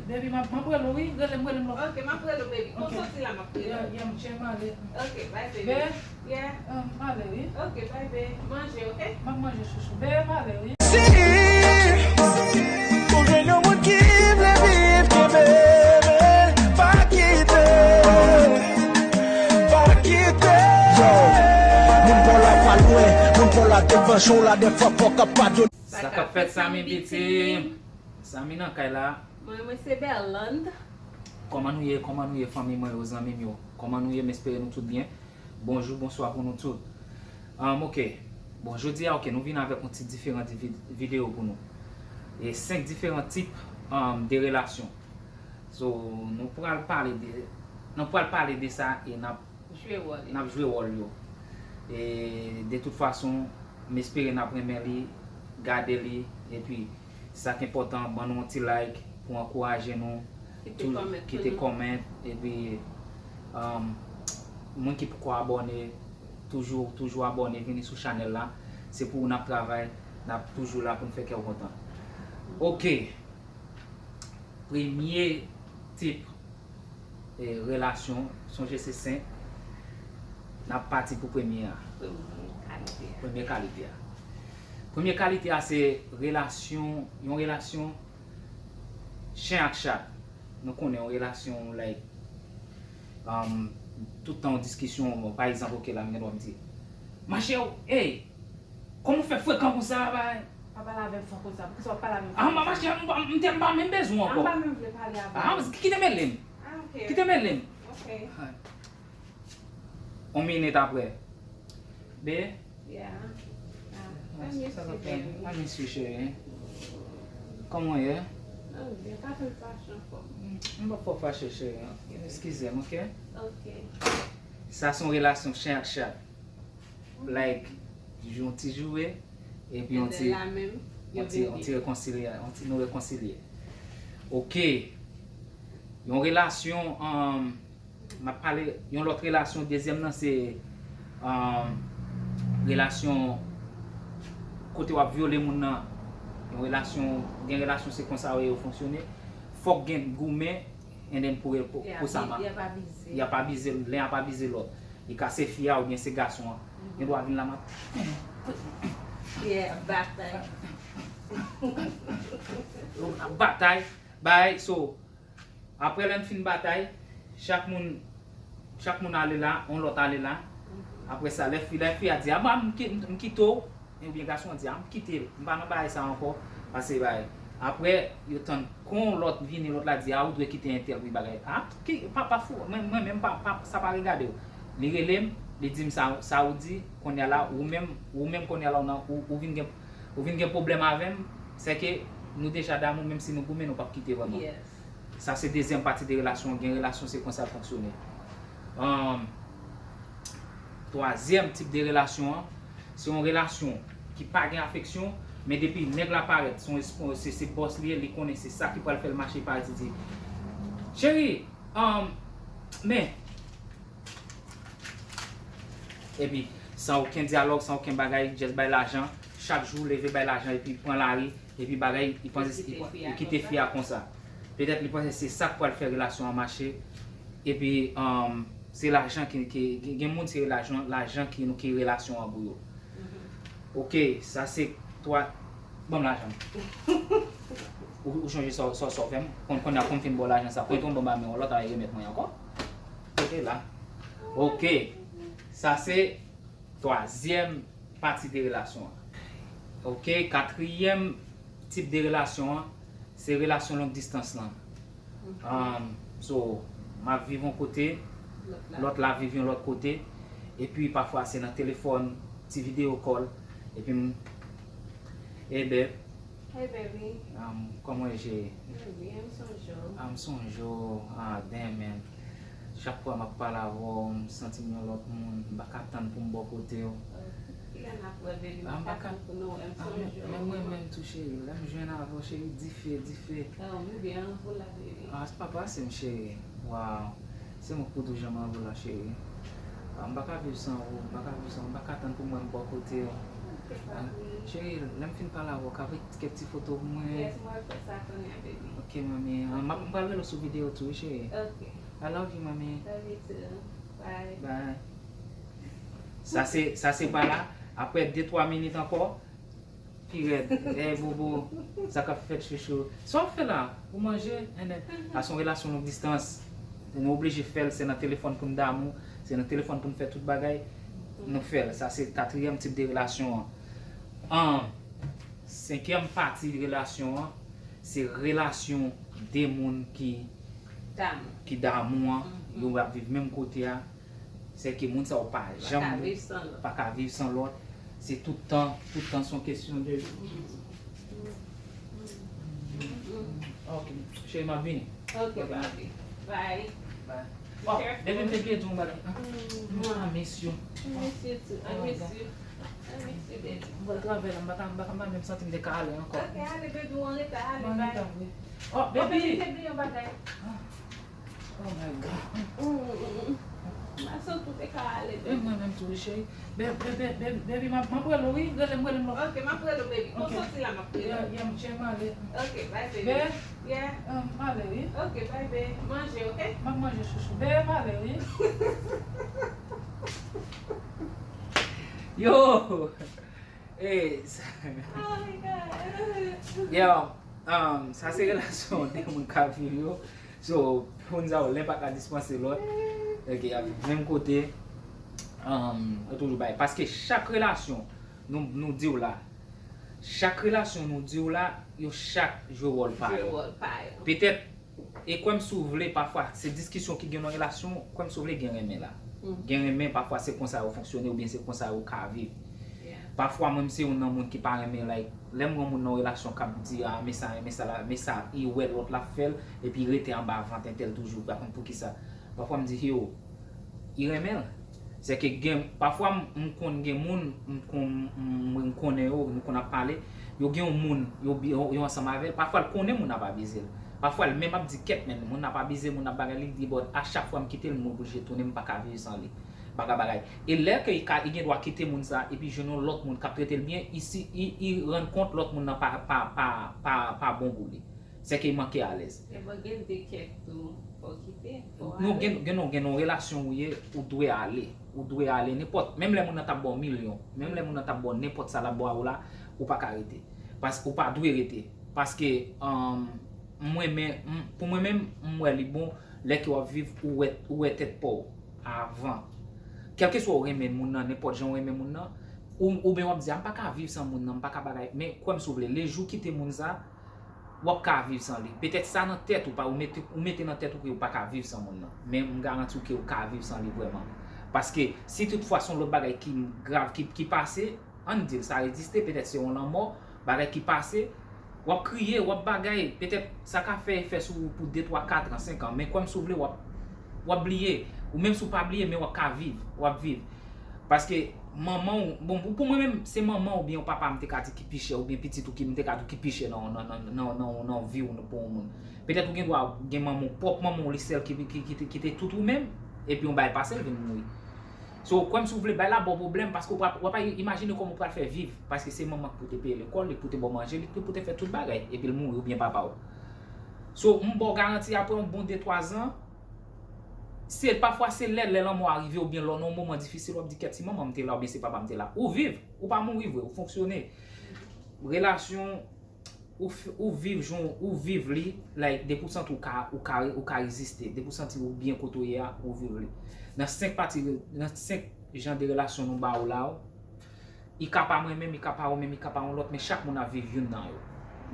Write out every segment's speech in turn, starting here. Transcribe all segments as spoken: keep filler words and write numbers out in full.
Baby, m ap, m ap rele w, wi. Rele m, rele m lòt. Ok, m ap rele w, baby. Kon Ok. Soti la, m ap rele w. Yeah, yeah, m tchè, m ale. Ok, bye, baby. Be, Yeah, m ale, wi. Ok, bye, baby. Manje, ok? M ap manje chouchou. Be, m ale, wi. Si ou jwenn yon moun ki vle viv, kenbe men, pa kite, pa kite. Yo, moun pa w la pa lwen, moun pa w la devan, jan w la dèfwa fòk ap padone. Sa k ap fèt, Samy Biti? Samy nan kay la. Mwen, mwen se Berlande. Kòman nou ye? Kòman nou ye, fanmi mwen yo, zanmi m yo? Kòman nou ye? M espere nou tout byen. Bonjou, bonswa pou nou tout. Um, ok. Bon, jodi a, ok, nou vin avèk yon ti diferan di vid- videyo pou nou. E senk diferan tip um, de relasyon. So, nou pral pale de nou pral pale de sa e n ap Jwe wòl. n ap jwe wòl yo. E de tout fason, m espere n ap renmen li, gade li, epi sa k enpòtan, ban nou yon ti like pou ankouraje nou, Kite tou- comment kite pou nou. Comment, epi um, moun ki poko abòne, toujou, toujou abòne, vini sou chanèl la. Se pou ou n ap travay, n ap toujou la pou n fè kè w kontan. Ok. Premye tip e, relasyon, sonje se senk. N ap pati pou premye a. Premye kalite a. Premye kalite a. Premye kalite a se relasyon, yon relasyon chen ak chat. Nou konnen yon relasyon, like, um, tout tan yon diskisyon, bon, pa egzanp, ok, la, m gen dwa m di, machè, hey, kòman w fè frekan konsa, bay? Pa pale avè m fò konsa. Poukisa w ap pale avè m fò Ah, konsa? mama, chérie, m pa- m te m pa menm bezwen w Ah, m ankò. pa menm vle pale avè Ah, w. kite m rele m. Ah, ok. Kite m rele m. Ok. On minit apre. Be? Yeah. Ah, Ah, I miss sa you, va fè? Baby. I miss you, chérie. Kòman w ye? Oh, byen, pa fè m fache ankò. M p ap fè w fache, chérie. Eskize m, ok? Ok. Sa se yon relasyon chen ak chat. Like, yon ti joure, epi yon ti, La menm, yo yon ti, yon ti rekonsilye, yon ti nou rekonsilye. Ok. Yon relasyon, um, m ap pale, yon lòt relasyon, dezyèm nan se um, relasyon kote w ap vyole moun nan. Yon relasyon, gen relasyon se konsa yo fonksyone. Fòk gen goumen, and then pou, pou, pou sa ma. Y ap abize. Y ap abize, len ap abize lòt. Li ka se fi a oubyen se gason an. Gen dwa vin la m ap. Yeah, batay. Batay, bay, so, apre lè n fin batay, chak moun, chak moun ale la, yon lòt ale la. Apre sa, lè fi, lè fi a di, a ba, m ki- m kite w, oubyen gason an di, a m kite l, m pa nan bagay sa ankò, pase bay. Apre, yo tann kon lòt vini, lòt la di, a ou dwe kite entèl wi bagay. A, ki, pa, pa fou, mwen, mwen menm pa, pa, sa pa regade w. Li rele m, li di m sa, sa ou di, kounye a la, ou menm, ou menm kounye a la, ou, nan- ou, ou vin gen, ou vin gen pwoblèm avè m, se ke nou deja damou, menm si nou goumen, nou p ap kite vrèman. Yes. Sa se dezyèm pati de relasyon, gen relasyon se konsa l fonksyone. Um, twazyèm tip de relasyon an, se yon relasyon ki pa gen afeksyon, men depi nèg la parèt, se yon espon- se, se bòs li ye, li konnen se sa ki pral fè l mache, parèt, li di, cheri, um, men, epi, san okenn dyalòg, san okenn bagay, just bay lajan, chak jou leve bay lajan, epi pran lari, epi bagay, li panse, li kite fi a konsa. Petèt li panse se sa k pral fè relasyon an mache, epi um, se lajan ki, ki, gen, gen moun se lajan, lajan ki, ki relasyon an pou yo. Ok, sa se twa, ban m lajan m. Ou, ou chonje sa, sa, sa w fè m? Konn, konn a konn fin bò lajan sa, pran ton ban ba men yon lòt a remèt mwen ankò. Ok, la. Ok, sa se twazyèm pati de relasyon an. Ok, katriyèm tip de relasyon an, se relasyon long distans lan. Um, so, m ap viv yon kote, lòt la viv yon lòt kote, epi pafwa se nan telefòn, ti video call, epi m, e bèb, Hey, baby. Um, kòman w ye, cheri? Mwen byen, m sonje w. Ah, m sonje w. Ah, damn, man. Chak fwa m ap pale avè w, m santi m yon lòt moun. M pa ka tann pou m bò kote w. Kilè n ap wè, baby? Ah, M m pa pa ka- tann pou nou wè, m Ah, sonje w. men mwen menm tou, cheri. Lè m jwenn avè w, cheri, dife, dife. Ah, m byen, anvo la, baby. Ah, papa, se m, cheri. Waw. Se mwen k pou toujou anvo la, cheri. Ah, m pa ka viv san ou, m pa ka viv san ou, m pa ka tann pou mwen m bò kote w. Cheri, lè m fin pale avè w, ka voye kèk ti foto pou mwen? Yes, mwen fè sa kounye a, baby. Ok, manmi. Ah, m ap- m pral rele w sou videyo tou, wi, cheri. Ok. I love you, manmi. Love you too. Bye. Bye. Sa se sa se pa la. Apre de twa minit ankò. Pi rèd. Ey, bobo. Sa k ap fèt, chouchou? Sa w ap fè la? Ou manje? Ennen. A se yon relasyon long distans. Nou oblije fè l, se nan telefòn pou n damou, se nan telefòn pou n fè tout bagay. Nou fè l. Sa se katriyèm tip de relasyon an. An senkyèm pati relasyon an, se relasyon de moun ki Damou. ki damou an, yo ap viv menm kote a. Se ke moun sa yo pa Pa ka janm viv san lòt. pa ka viv san lòt. Se tout tan, tout tan se yon kesyon de. Ok, cheri, m ap vini. Ok, papi. Bye. Bye. Oh, depi m te bliye di yon bagay. Ah, I miss you. I miss you too. I miss you. I miss you, baby. M pral travay la, m pa ka, m pa ka, m pa menm santi m te ka ale ankò. Ok, ale, baby, ou anreta, ale, Mwen bye. anreta, wi. Oh, Baby, baby. te bliye yon bagay. Oh my God. Mm, mm, mm. M a santi ou te ka ale, E baby. mwen menm tou, wi, cheri. Be- be- be- be- Baby, m ap m ap rele w, wi. Rele m, rele m. Ok, m ap rele w, baby. Kon Ok. soti la, m ap rele Yeah, w. yeah, m tchè m ale. Ok, bye, baby. Be- Yeah. Ah, m ale, wi. Ok, bye, baby. Manje, ok? M ap manje, chouchou. Be- m ale, wi. Yo! Hey, sa- Oh my God. Yo, um, sa se relasyon de moun k ap viv yo. So, pou n di w, len pa ka dispanse lòt. Ok, y ap viv menm kote. Um, yo toujou bay. Paske chak relasyon, nou, nou di w la, chak relasyon nou di w la, yo chak jwe wòl pa Jwe yo. wòl pa yo. Petèt, e kwè m si w vle, pafwa, se diskisyon ki gen nan relasyon, kwè m si w vle gen renmen la. Gen renmen, pafwa se konsa yo fonksyone, oubyen se konsa yo ka viv. Pafwa, mwen, m se youn nan moun ki pa renmen, like, lè m wè moun nan relasyon k ap di, ah, men sa, men sa la, men sa, e wè lòt la fè l, epi rete anba vant entèl toujou, pa konn poukisa. Pafwa, m di, yo, i renmen l. Se ke gen, pafwa, m, m konn gen moun, m, kon, m, m konnen yo, nou konn ap pale, yo gen yon moun, yo, yo, yo ansanm avè l, pafwa, l konnen moun ap abize l. Pafwa, l menm ap di, kèt, men, moun ap abize, moun ap bagay, li di, but a chak fwa m kite l, m oblije tounen, m pa ka viv san li. Bagay, bagay. E lè ke i ka, i gen dwa kite moun sa, epi jwenn yon lòt moun k ap trete l byen, i si, i, i rann kont lòt moun nan pa, pa, pa, pa, pa bon pou li. Se ke i manke alèz. E bon, gen de kèk tou, fò w kite, fò w Nou ale. gen, gen, non, gen yon relasyon ou ye, ou dwe ale. Ou dwe ale nenpòt. Menm lè moun nan t ap ba w milyon, menm lè moun nan t ap ba w nenpòt sa l ap ba w la, ou pa ka rete. Paske ou pa dwe rete. Paske, um, mwen, men, m- pou mwen menm, m wè li bon, lè ke w ap viv, ou wè, ou wè tèt pa w avan. Kèlkeswa ou renmen moun nan, nenpòt jan ou renmen moun nan, ou, oubyen w ap di, a, m pa ka viv san moun nan, m pa ka bagay. Men, kwè m si w vle, lejou w kite moun sa, w ap ka viv san li. Petèt sa nan tèt ou, pa, ou mete, ou mete nan tèt ou ke ou pa ka viv san moun nan. Men m garanti w ke ou ka viv san li vrèman. Paske si toutfwa se yon lòt bagay ki grav ki, ki pase, ann di l sa egziste, petèt se yon lanmò, bagay ki pase, w ap kriye, w ap bagay, petèt sa ka fè efè sou ou pou de, twa, kat an, senk an, men kwè m si w vle, w ap, w ap bliye. Ou menm si w pa bliye, men w ap ka viv, w ap viv. Paske manman w, bon, pou, pou mwen menm, se manman w oubyen yon papa m te ka di ki pi chè, oubyen pitit ou ki m te ka di ki pi chè nan, nan, nan, nan, nan, nan vi w pou yon moun. Petèt ou gen dwa gen manman w, pwòp manman w, li sèl ki, ki, ki, te- ki te tout ou menm, epi yon bagay pase l vin mouri. So, kwè m si w vle, bagay la ba w pwoblèm, paske w pa, w pa imajine kòman w pral fè viv, paske se manman k pou te peye lekòl, li k pou te ba w manje, li k pou te fè tout bagay, epi l mouri, oubyen papa w. So, m ba w garanti, apre yon bon de, twa zan, se pafwa se lè, lè lanmò a rive oubyen lè w nan yon moman difisil, w ap di, kèt, si manman m te la oubyen se papa m te la. Ou viv, ou pa mouri vre, ou fonksyone. Relasyon, ou, f- ou viv jan, ou viv li, like, depi w santi w ka, ou ka, ou ka reziste, depi w santi w byen kote w ye a, ou viv li. Nan senk pati, nan senk jan de relasyon nou ba w la, i ka pa mwen menm, i ka pa ou menm, i ka pa yon lòt, men chak moun ap viv youn nan yo.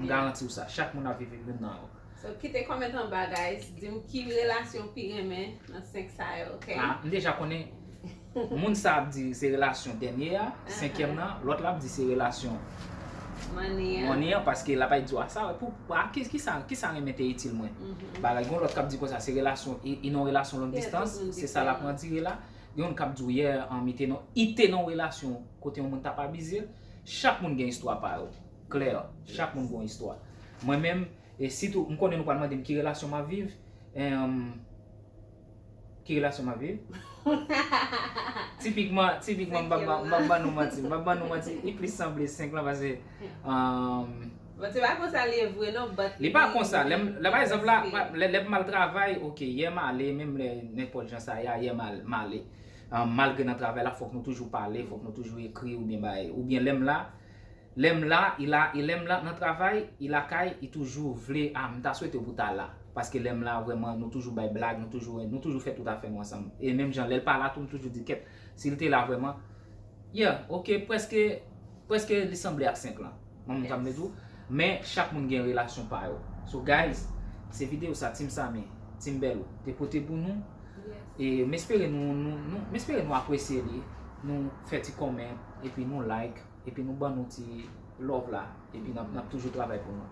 M garanti w sa, chak moun ap viv youn nan yo. So, kite kòmantè anba, guys. Di m ki relasyon w pi renmen nan senk sa yo, ok? Ah, m deja konnen moun sa ap di se relasyon dènye a, senkyèm nan, lòt la ap di se relasyon Money an. Money an, paske l ap di w a sa, pou, pou a, ki, ki sa, ki sa renmen te itil mwen? Bagay, gon lòt k ap di konsa, se relasyon, i, i nan relasyon long distance, se sa l ap andire la. Gen youn k ap di w yè, an, i te nan, i te nan relasyon kote yon moun t ap abize l. Chak moun gen istwa pa yo. Klè, chak moun gen yon istwa. Mwen menm, e sitou, m konnen nou pral mande m ki relasyon m ap viv. Em, Ki relasyon m ap viv? Tipikman, tipikman, m p ap ban, m p ap ban nou manti. M p ap ban nou manti. Li plis sanble senk lan paske, um, Bon, se pa konsa li ye vre non, but li pa konsa. Lè m, lè, pa egzanp, la, lè, lè m al travay, ok, yè m ale, menm lè nenpòt jan sa ye, yè m al, m ale. Um, malgre nan travay la, fòk nou toujou pale, fòk nou toujou ekri, oubyen bay, oubyen lè m la, lè m la, li la, e lè m la nan travay, li lakay, li toujou vle, ah, m ta swete pou ta la. Paske lè m la, vrèman, nou toujou bay blag, nou toujou, nou toujou fè tout afè nou ansanm. E menm jan, lè l pa la tou, m toujou di, kèt, si l te la vrèman, yeah, ok, prèske, prèske li sanble ak senk lan. Mwen, m ta vle di w. Men, chak moun gen relasyon pa yo. So, guys, se videyo sa, Team Samy, Team Bèlou, te pote pou nou. E m espere nou, nou, nou, m espere nou apresye li, nou fè ti kòmè, epi nou like, epi nou ban nou ti love la, epi n ap, n ap toujou travay pou nou.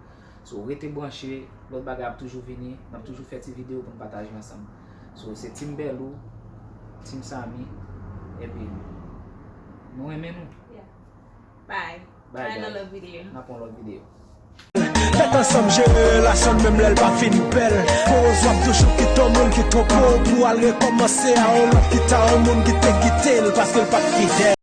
So, rete branche, lòt bagay ap toujou vini, n ap toujou fè ti videyo pou n pataje ansanm. So, se Team Bèlou, Team Samy, epi nou renmen nou. Bye. Bye, guys. Nan lòt videyo. N ap yon lòt videyo. Tèt ansanm, jere relasyon n menm lè l pa fin bèl. Koz w ap toujou kite yon moun ki twonpe w pou al rekòmanse a yon lòt ki ta yon moun ki te kite l paske l pa t fidèl.